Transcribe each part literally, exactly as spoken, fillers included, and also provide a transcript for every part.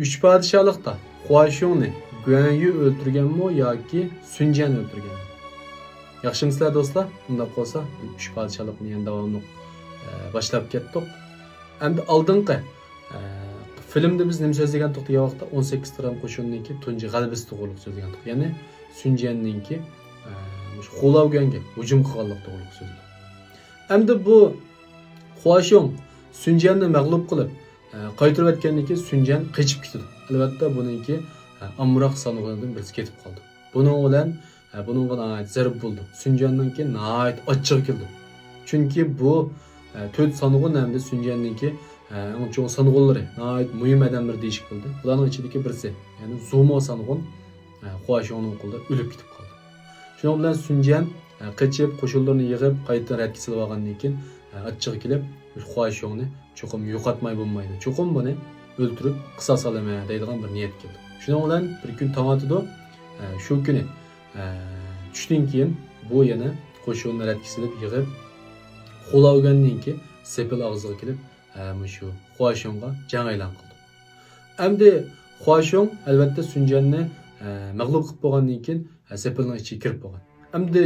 ئۈچ پادىشاھلىقتا خۇاشيوڭنى گۈەنيۈ ئۆلتۈرگەنمۇ ياكى سۈنجيەن ئۆلتۈرگەنمۇ؟ ياخشىمۇسىلەر دوستلار؟ ئۇنداق بولسا، ئۈچ پادىشاھلىقنى يەنە داۋاملىق، ئە، باشلاپ كەتتۇق. ئەمدى ئالدىنقى، ئە، فىلىمدا بىز نېمە سۆزلىگەنتۇق دېگەن ۋاقىتتا، ئون سەككىز تۇرام قوشۇنىنىڭكى تۇنجى غەلىبىسى توغرۇلۇق سۆزلىگەنتۇق. يەنى سۈنجيەننىڭكى، ئە، مۇشۇ خۇلاۋگۈەنگە ھۇجۇم قىلغانلىقى توغرۇلۇق سۆزلىدۇق. ئەمدى بۇ خۇاشيوڭ سۈنجيەننى مەغلۇپ قىلىپ، ئە، قايتۇرۇۋەتكەندىن كېيىن سۈنجيەن قېچىپ كېتىدۇ. ئەلۋەتتە، بۇنىڭكى، ئە، ئامراق سانغۇنىدىن بىرسى كېتىپ قالىدۇ. بۇنىڭ بىلەن، ئە، بۇنىڭغا ناھايىتى زەربە بولىدۇ. سۈنجيەننىڭكى ناھايىتى ئاچچىقى كېلىدۇ. چۈنكى بۇ، ئە، تۆت سانغۇن ھەمدە سۈنجيەننىڭكى، ئە، ئەڭ چوڭ سانغۇنلىرى، ناھايىتى مۇھىم ئادەملىرى دېيىشكە بولىدۇ. بۇلارنىڭ ئىچىدىكى بىرسى، يەنى زۇمو سانغۇن، ئە، خۇاشيوڭنىڭ قولىدا ئۆلۈپ كېتىپ قالىدۇ. شۇنىڭ بىلەن سۈنجيەن، ئە، قېچىپ، قوشۇنلىرىنى يىغىپ، قايتىدىن رەتكە سېلىۋالغاندىن كېيىن، ئە، ئاچچىقى كېلىپ، خۇاشيوڭنى چوقۇم يوقاتماي بولمايدۇ. چوقۇم بۇنى ئۆلتۈرۈپ قىساس ئالىمەن دەيدىغان بىر نىيەت كېلىدۇ. شۇنىڭ بىلەن بىر كۈن تاڭ ئاتىدۇ. ئە، شۇ كۈنى، ئە، چۈشتىن كېيىن بۇ يەنە قوشۇننى رەتكە سېلىپ يىغىپ، خۇلاۋگۈەننىڭكى سېپىل ئاغزىغا كېلىپ، ئە، مۇشۇ خۇاشيوڭغا جەڭ ئېلان قىلىدۇ. ئەمدى خۇاشيوڭ، ئەلۋەتتە، سۈنجيەننى، ئە، مەغلۇپ قىلىپ بولغاندىن كېيىن، ئە، سېپىلنىڭ ئىچىگە كىرىپ بولغان. ئەمدى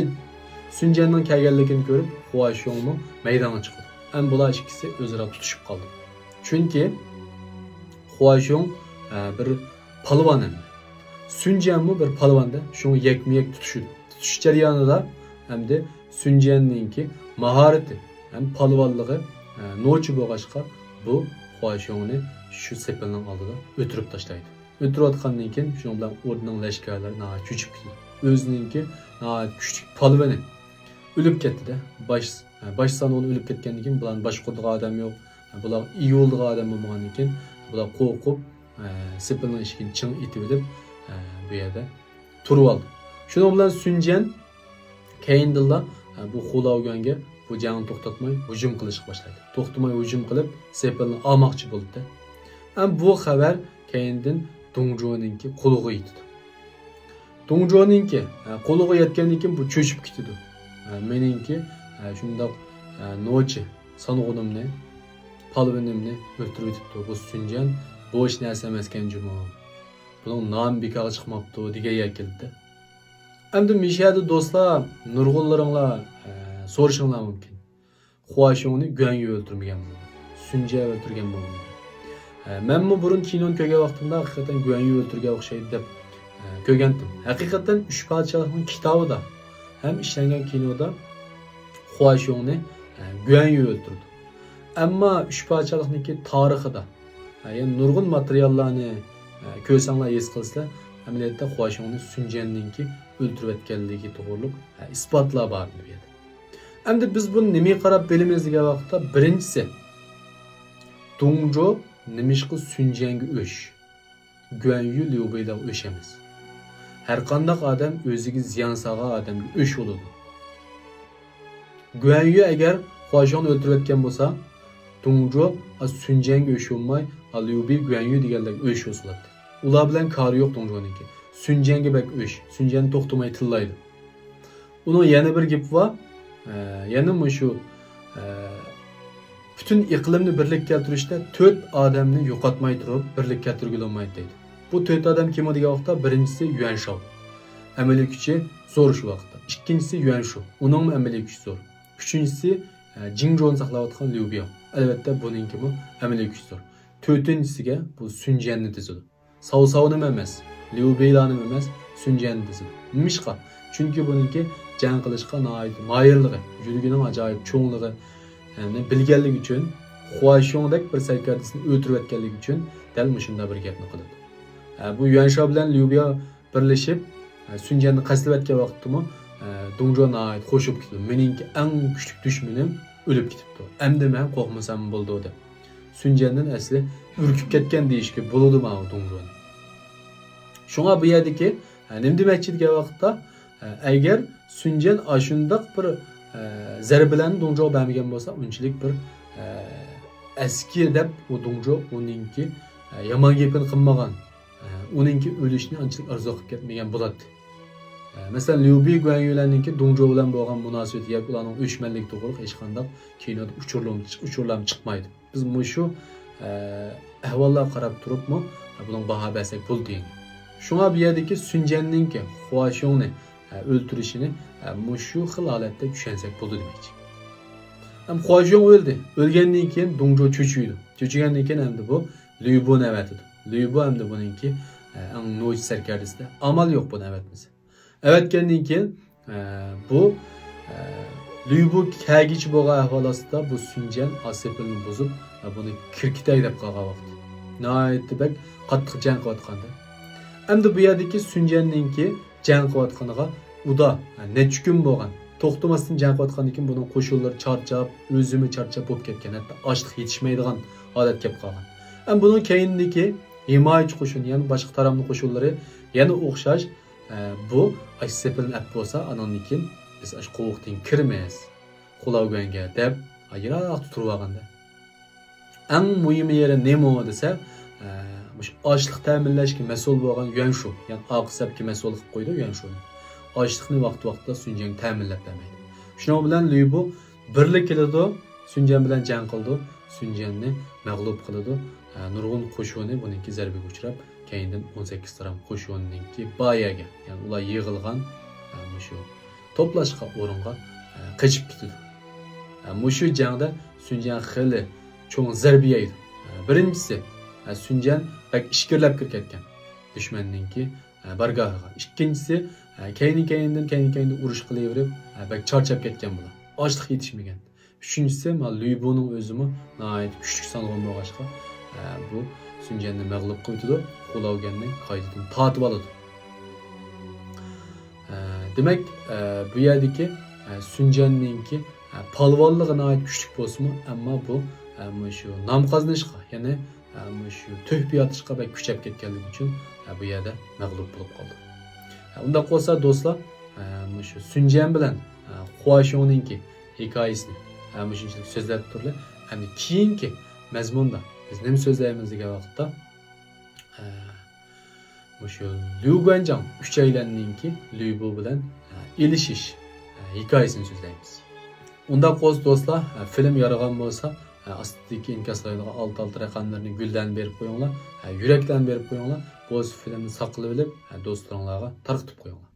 سۈنجيەننىڭ كەلگەنلىكىنى كۆرۈپ، خۇاشيوڭمۇ مەيدانغا چىقىدۇ. ئەمدى بۇلار ئىككىسى ئۆزئارا تۇتۇشۇپ قالدى. چۈنكى خۇاشيوڭ، ئە، بىر پالۋان ئەمدى. سۈنجيەنمۇ بىر پالۋان-دە، شۇڭا يەكمۇ يەك تۇتۇشىدۇ. تۇتۇش جەريانىدا ئەمدى سۈنجيەننىڭكى ماھارىتى ھەم پالۋانلىقى، ئە، نوچى بولغاچقا، بۇ خۇاشيوڭنى شۇ سېپىلنىڭ ئالدىدا ئۆلتۈرۈپ تاشلايدۇ. ئۆلتۈرۈۋاتقاندىن كېيىن، شۇنىڭ بىلەن ئوردىنىڭ لەشكەرلىرى ناھايىتى چۆچۈپ كېتىدۇ. ئۆزىنىڭكى ناھايىتى كۈچلۈك پالۋىنى ئۆلۈپ كەتتى-دە. باش، باش سانغۇن ئۆلۈپ كەتكەندىن كېيىن، بۇلارنى باشقۇرىدىغان ئادەم يوق. بۇلارغا ئىگە بولىدىغان ئادەم بولمىغاندىن كېيىن، بۇلار قورقۇپ، سېپىلنىڭ ئىشىكىنى چىڭ ئېتىۋېلىپ، بۇ يەردە تۇرۇۋالدى. شۇنىڭ بىلەن سۈنجيەن كەينىدىنلا، بۇ خۇلاۋگۈەنگە بۇ جەڭنى توختاتماي ھۇجۇم قىلىشقا باشلايدۇ. توختىماي ھۇجۇم قىلىپ، سېپىلنى ئالماقچى بولىدۇ. ئەمما بۇ خەۋەر كەينىدىن دۇڭجۇنىڭكى قۇلىقىغا يېتىدۇ. دۇڭجۇنىڭكى، ھە، قۇلىقىغا يەتكەندىن كېيىن بۇ چۆچۈپ كېتىدۇ. ھە، مېنىڭكى، ھە، شۇنداق، ھە، نوچى سانغۇنۇمنى، پالۋىنىمنى ئۆلتۈرۈۋېتىپتۇ. بۇ سۈنجيەن بوش نەرسە ئەمەسكەن جۇمۇ. بۇنىڭ نامى بىكارغا چىقماپتۇ دېگەن يەرگە كېلىدۇ. ئەمدى مىشەدە دوستلار، نۇرغۇنلىرىڭلار، ئە، سورىشىڭلار مۇمكىن. خۇاشيوڭنى گۈەنيۈ ئۆلتۈرمىگەنمۇ؟ سۈنجيەن ئۆلتۈرگەنمۇ؟ ئە، مەنمۇ بۇرۇن كىنونى كۆرگەن ۋاقتىمدا ھەقىقەتەن گۈەنيۈ ئۆلتۈرگەن ئوخشايدۇ دەپ، ئە، كۆرگەنتىم. ھەقىقەتەن ئۈچ پادىشاھلىقنىڭ كىتابىدا ھەم ئىشلەنگەن كىنودا خۇاشيوڭنى، ئە، گۈەنيۈ ئۆلتۈرىدۇ. ئەمما ئۈچ پادىشاھلىقنىڭكى تارىخىدا، ئە، يەنە نۇرغۇن ماتېرىياللارنى، ئە، كۆرسەڭلار ھېس قىلىسىلەر، ئەمەلىيەتتە خۇاشيوڭنى سۈنجيەننىڭكى ئۆلتۈرۈۋەتكەنلىكى توغرۇلۇق، ئە، ئىسپاتلار بار بۇ يەردە. ئەمدى بىز بۇنى نېمىگە قاراپ بىلىمىز دېگەن ۋاقىتتا، بىرىنچىسى، دۇڭجۇ نېمىشقا سۈنجيەنگە ئۆچ؟ گۈەنيۈ ليۇبېيلارغا ئۆچ ئەمەس. ھەرقانداق ئادەم ئۆزىگە زىيان سالغان ئادەمگە ئۆچ بولىدۇ. گۈەنيۈ ئەگەر خۇاشيوڭنى ئۆلتۈرۈۋەتكەن بولسا، دۇڭجۇ ئا سۈنجيەنگە ئۆچ بولماي، ئا ليۇبېي گۈەنيۈ دېگەنلەرگە ئۆچ بولسا بولاتتى. ئۇلار بىلەن كارى يوق دۇڭجۇنىڭكى. سۈنجيەنگە بەك ئۆچ. سۈنجيەن توختىماي تىللايدۇ. ئۇنىڭ يەنە بىر گېپى بار. ئە، يەنە مۇشۇ، ئە، پۈتۈن ئىقلىمنى بىرلىككە كەلتۈرۈشتە تۆت ئادەمنى يوقاتماي تۇرۇپ بىرلىككە كەلتۈرگىلى بولمايدۇ دەيدۇ. بۇ تۆت ئادەم كىم دېگەن ۋاقىتتا، بىرىنچىسى يۈەنشاۋ. ئەمەلىي كۈچى زور شۇ ۋاقىتتا. ئىككىنچىسى يۈەنشۇ. ئۇنىڭمۇ ئەمەلىي كۈچى زور. ئۈچىنچىسى، ئە، جىڭجۇنى ساقلاۋاتقان ليۇبياڭ. ئەلۋەتتە، بۇنىڭكىمۇ ئەمەلىي كۈچى زور. تۆتىنچىسىگە بۇ سۈنجيەننى تىزىدۇ. ساۋساۋنىمۇ ئەمەس، ليۇبېيلانىمۇ ئەمەس، سۈنجيەننى تىزىدۇ. نېمىشقا؟ چۈنكى بۇنىڭكى جەڭ قىلىشقا ناھايىتى ماھىرلىقى، يۈرىكىنىڭ ئاجايىپ چوڭلۇقى، يەنى بىلگەنلىكى ئۈچۈن، خۇاشيوڭدەك بىر سەركەردىسىنى ئۆلتۈرۈۋەتكەنلىكى ئۈچۈن دەل مۇشۇنداق بىر گەپنى قىلىدۇ. ھە، بۇ يۈەنشاۋ بىلەن ليۇبياڭ بىرلىشىپ، ھە، سۈنجيەننى قەستلىۋەتكەن ۋاقىتتىمۇ، ھە، دۇڭجۇ ناھايىتى خوش بولۇپ كېتىدۇ. مېنىڭكى ئەڭ كۈچلۈك دۈشمىنىم ئۆلۈپ كېتىپتۇ. ئەمدى مەن قورقمىسام بولىدۇ دەپ. سۈنجيەندىن ئەسلى ئۈركۈپ كەتكەن دېيىشكە بولىدۇ ماۋۇ دۇڭجۇنى. شۇڭا بۇ يەردىكى، ھە، نېمە دېمەكچى دېگەن ۋاقىتتا، ھە، ئەگەر سۈنجيەن ئاشۇنداق بىر، ھە، زەربىلەرنى دۇڭجۇغا بەرمىگەن بولسا، ئۇنچىلىك بىر، ھە، ئەسكى دەپ ئۇ دۇڭجۇ ئۇنىڭكى، ھە، يامان گېپىنى قىلمىغان، ھە، ئۇنىڭكى ئۆلۈشىنى ئانچىلىك ئارزۇ قىلىپ كەتمىگەن بولاتتى. ھە، مەسىلەن، ليۇبېي گۇەنيۈلەرنىڭكى دۇڭجۇ بىلەن بولغان مۇناسىۋىتى ياكى ئۇلارنىڭ ئۆچمەنلىكى توغرۇلۇق ھېچقانداق كىنودا ئۇچۇرلام-، ئۇچۇرلام چىقمايدۇ. بىز مۇشۇ، ئە، ئەھۋاللارغا قاراپ تۇرۇپمۇ، بۇنىڭ باھا بەرسەك بولىدۇ يەنى. شۇڭا بۇ يەردىكى سۈنجەننىڭكى خۇاشيوڭنى ئە، ئۆلتۈرۈشىنى ئە، مۇشۇ خىل ھالەتتە چۈشەنسەك بولىدۇ دېمەكچى. ھەم خۇاشيوڭ ئۆلدى. ئۆلگەندىن كېيىن دۇڭجۇ چۆچۈيدۇ. چۆچۈگەندىن كېيىن ئەمدى بۇ لۈيبۇنى ئەۋەتىدۇ. لۈيبۇ ئەمدى بۇنىڭكى ئە، ئەڭ نوچى سەركەردىسى. ئامال يوق بۇنى ئەۋەتمىسە. ئەۋەتكەندىن كېيىن ئە، بۇ ئە، لۈيبۇ كەلگۈچى بولغان ئەھۋال ئاستىدا بۇ سۈنجەن ئاسىپىلنى بۇزۇپ ئە، بۇنى كىركىتەي دەپ قالغان ۋاقىت. ناھايىتى بەك قاتتىق جەڭ قىلىۋاتقاندا. ئەمدى بۇ يەردىكى سۈنجەننىڭكى جەڭ قىلىۋاتقىنىغا ئۇدا، نەچچە كۈن بولغان. توختىماستىن جەڭ قىلىۋاتقاندىن كېيىن بۇنىڭ قوشۇنلىرى چارچاپ، ئۆزىمۇ چارچاپ بولۇپ كەتكەن، ھەتتا ئاشلىق يېتىشمەيدىغان ھالەتكە كەپ قالغان. ئەمما بۇنىڭ كەينىدىكى ھىمايىچى قوشۇن، يەنى باشقا تارامنىڭ قوشۇنلىرى يەنە ئوخشاش، ئە، بۇ ئاشسېپىلنى ئەپ بولسا، ئانىڭدىن كېيىن بىز ئاشۇ قوۋۇقتىن كىرىمىز. خۇلاۋگۈەنگە دەپ، يىراقتا تۇرۇۋالغاندا. ئەڭ مۇھىم يېرى نېمە دېسە، ئە، مۇشۇ ئاشلىق تەمىنلەشكە مەسئۇل بولغان يۈەنشۇ، يەنى ئارقا سەپكە مەسئۇل قىلىپ قويىدۇ يۈەنشۇنى. ئاشلىقنى ۋاقتى-ۋاقتىدا سۈنجەنگە تەمىنلەپ بەرمەيدۇ. شۇنىڭ بىلەن لۈيبۇ بىرلا كېلىدۇ، سۈنجەن بىلەن جەڭ قىلىدۇ، سۈنجەننى مەغلۇپ قىلىدۇ. ئە، نۇرغۇن قوشۇنى بۇنىڭكى زەربىگە ئۇچراپ، كەينىدىن ئون سەككىز تارام قوشۇنىنىڭكى بار يەرگە، يەنى ئۇلار يىغىلغان، ئە، مۇشۇ توپلاشقان ئورۇنغا، ئە، قېچىپ كېتىدۇ. ئە، مۇشۇ جەڭدە سۈنجەن خېلى چوڭ زەربە يەيدۇ. ئە، بىرىنچىسى، ئە، سۈنجەن بەك ئىچكىرىلەپ كىرىپ كەتكەن دۈشمەننىڭكى، ئە، بارگاھىغا. ئىككىنچىسى، ئە، كەينى-كەينىدىن، كەينى-كەينىدىن ئۇرۇش قىلىۋېرىپ، ئە، بەك چارچاپ كەتكەن بۇلار. ئاشلىق يېتىشمىگەن. ئۈچىنچىسى، مانا لۈيبۇنىڭ ئۆزىمۇ ناھايىتى كۈچلۈك سانغۇن بولغاچقا، ئە، بۇ سۈنجەننى مەغلۇپ قىلىۋېتىدۇ، خۇلاۋگەننى قايتىدىن تارتىۋالىدۇ. ئە، دېمەك، ئە، بۇ يەردىكى، ئە، سۈنجەننىڭكى، ئە، پالۋانلىقى ناھايىتى كۈچلۈك بولسىمۇ، ئەمما بۇ، ئە، مۇشۇ نام قازىنىشقا، يەنى، ئە، مۇشۇ تۆھپە يارىتىشقا بەك كۈچەپ كەتكەنلىكى ئۈچۈن، ئە، بۇ يەردە مەغلۇپ بولۇپ قالدى. ئە، ئۇنداق بولسا، دوستلار، ئە، مۇشۇ سۈنجەن بىلەن، ئە، خۇاشيوڭنىڭكى ھېكايىسىنى، ھە، مۇشۇنچىلىك سۆزلەپ تۇرلى. ئەمدى كېيىنكى مەزمۇندا بىز نېمە سۆزلەيمىز دېگەن ۋاقىتتا، ھە، مۇشۇ ليۇ گۇەنجاڭ ئۈچەيلەننىڭكى لۈيبۇ بىلەن، ھە، ئېلىشىش، ھە، ھېكايىسىنى سۆزلەيمىز. ئۇنداق بولسا دوستلار، ھە، فىلىم يارىغان بولسا، ھە، ئاستىدىكى ئىنكاسلايدىغان ئالتە ئالتە رەقەملىرىنى گۈللەرنى بېرىپ قويۇڭلار، ھە، يۈرەكلەرنى بېرىپ قويۇڭلار. بولسا فىلىمنى ساقلىۋېلىپ، ھە، دوستلىرىڭلارغا تارقىتىپ قويۇڭلار.